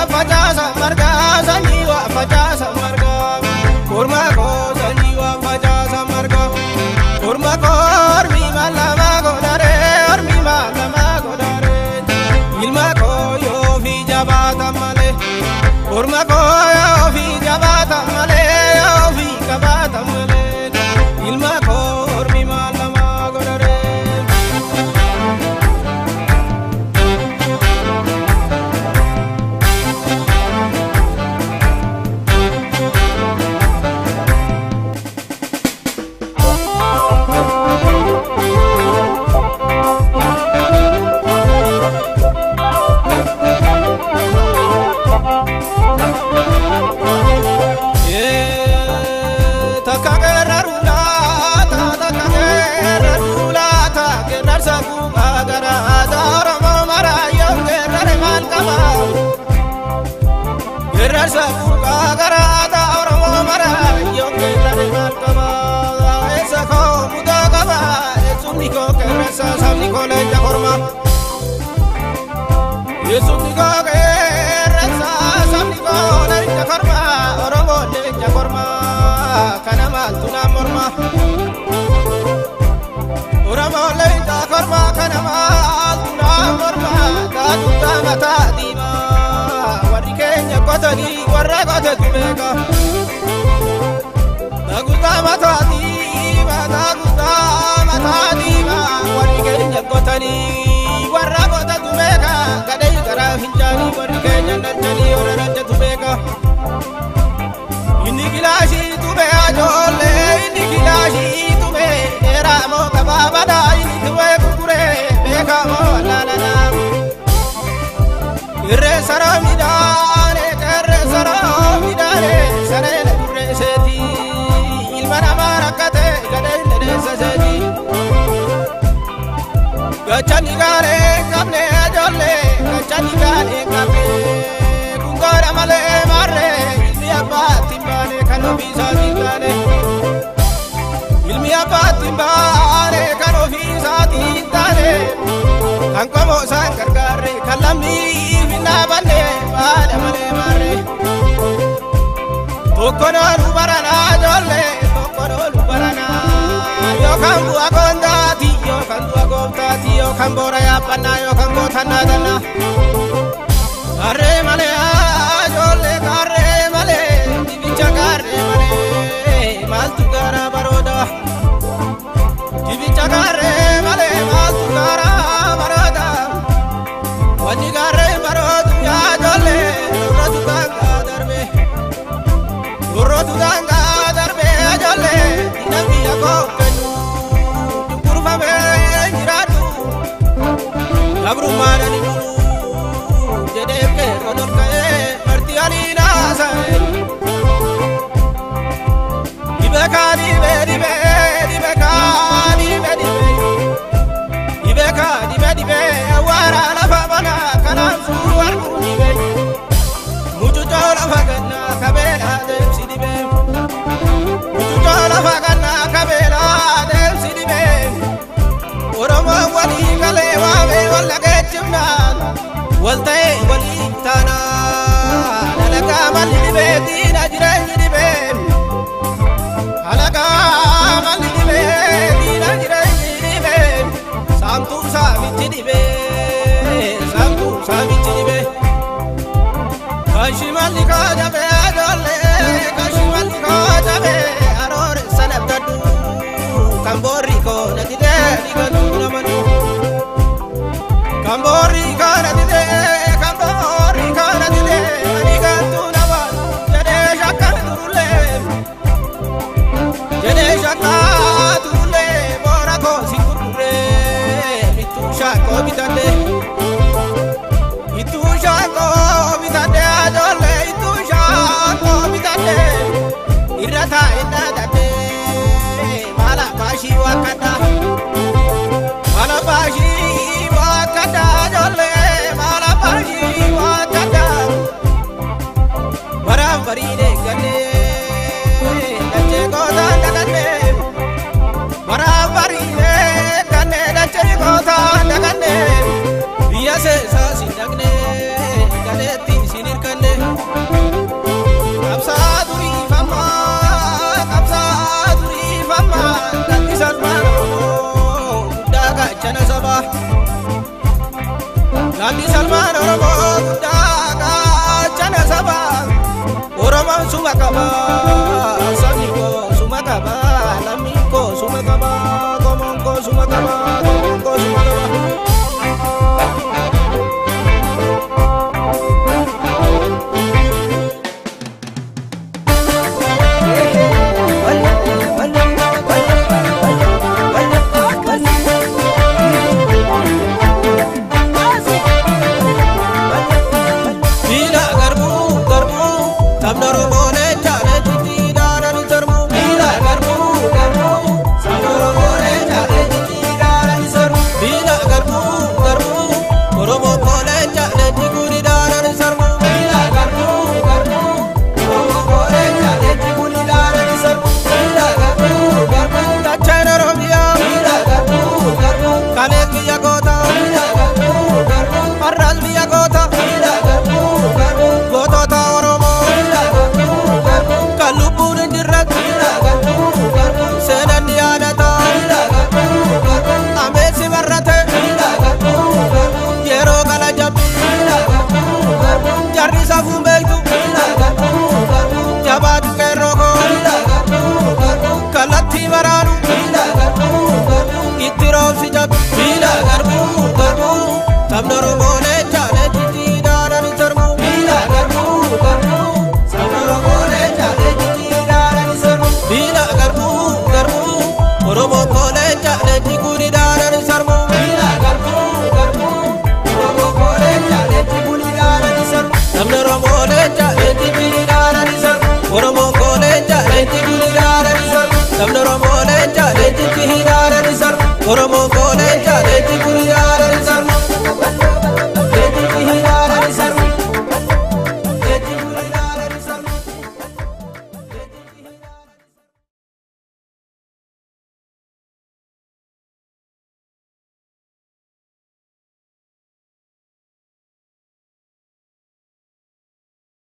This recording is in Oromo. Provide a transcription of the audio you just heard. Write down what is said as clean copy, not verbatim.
waa facaasa margaa sanyii waa facaasa margaa korma koo sanyii waa facaasa margaa korma koo ormi maalama godhare ormi maalama godhare ilma koo yoo fi jabaata malee korma koo yoo fi jabaata malee yoo fi qabaata malee ilma koo ormi maalama godhare. Warra qotatu beeka Dagutaa mataa diimaa dagutaa mataa diimaa warri keenya qotanii warra qotatu beeka gadhee garaa fincaanii warri keenya dachanii warra dachatu beeka. Inni kilaashii tube ajoollee inni kilaashii tube dheeraa moo gabaabaadhaa inni tubee gurguree beeka moo wallaalanaa. Irree saraa midhaane qeerree saraa midhaane sareen durree seeti ilma namaa rakkate gadhee dhedheessa seeti. Gachanni gaaree qabne ajoollee gachanni gaaree qabne kungoora malee maarree ilmi abbaatti hin baane kan ofii isaatiin taane. Ilmi abbaatti hin baane kan ofii isaatiin taane kan qomoo isaan gargaarre kan lammii hin dhaabanne baadha malee maarree. Tokko noolu baranaa ijoollee tokko noolu baranaa yookaan bu'a gondaati yookaan du'a gooftaati yookaan boora yaabbannaa yookaan gootannaa tannaa. Qarree malee ijoollee qarree malee dibicha qarree malee maaltu garaa barooda. Dibicha qarree malee maaltu garaa barooda. Wanni qarree baroodu yaa ijoollee nurratu daangaa darbe. Nurratu daangaa darbe ijoollee diina biyya koo kennu cunqurfamee jiraadhu. Gabrummaadhaan hin bulu jedhee qeerroon ol ka'ee marti aliin haasa'e. Dhibee kaa dhibee dhibee dhibee kaa dhibee dhibee dhibee kaa dhibee dhibee awwaara lafa banaa kanaan suu arguu dhibee mucucoo lafa gannaa kabeelaa deemsi dhibee mucucoo lafa gannaa kabeelaa deemsi dhibee Oromoon walii galee waamee wal dhageechifnaan wal ta'ee walii taanaa dalagaa malli dhibee diina jireenyi dhibee alagaa malli dhibee diina jireenyi dhibee saamtuu saamichi dhibee saamtuu saamichi dhibee kashimalli kaajabee ajoollee kashimalli kaajabee aroore sanabdadhu kan boorri koo na didee dhiigatu namanu kan boorri koo na didee kan boorri koo na didee ani gantuu namanu jedhee shakkan turullee jedhee shakkaa turullee boora koo si gurguree bittuu shakkoo bitadhee ittuu shakkoo bitadhee ajoollee ittuu shakkoo bitadhee irra taa'ee dhaadhadhee maala baashii wakkadha maala baashii wakkadha ajoollee maala baashii wakkadha baraan bariidee gannee dachee gootaan dhaqannee baraan bariidee gannee dachee gootaan dhaqannee biyya seesaa si dhaqnee gadeetti isin hirkanne. Ilmaan Oromoo guddaa gaachana saba. Oromoon suma qaba, sabni koo suma qaba, lammiin koo suma qaba, qomoon koo suma qaba, qomoon koo suma qaba. Miila garbuu garbuu sabni Oromoo leenca leencitti daanani sarmu. Miila garbuu garbuu sabni Oromoo leenca leencitti daanani sarmu. Miila garbuu garbuu Oromoo koo leenca leenci kuni daanani sarmu. Miila garbuu garbuu Oromoo koo leenca leenci kuni daanani sarmu. Miila garbuu garbuu dacheen Oromiyaa. Miila garbuu garbuu kalees biyya goota. Miila garbuu garbuu har'as biyya goota. Miila garbuu garbuu gootota Oromoo. Miila garbuu garbuu kan lubbuun hin jirre. Miila garbuu garbuu seenaan ni yaadata. Miila garbuu garbuu ameessi barate. Miila garbuu garbuu yeroo kana jabbi. Miila garbuu garbuu jarri safuun beektu. Miila garbuu garbuu jabaatu qeerroo koo. Miila garbuu garbuu kallattii baraanu. Miila garbuu garbuu itti roobsi jabbi. Miila garbuu garbuu sabni Oromoo leenca leencitti daanani sarmu. Miila garbuu garbuu sabni Oromoo leenca leencitti daanani sarmu. Miila garbuu garbuu Oromoo koo leenca leenci kuni daanani sarmu. Miila garbuu garbuu Oromoo koo leenca leenci kuni daanani sarmu. Sabni Oromoo leenca leenci kuni daanani sarmu. Oromoo koo leenca leenci kuni daanani sarmu. Sabni Oromoo leenca leenci kuni daanani sarmu. Oromoo koo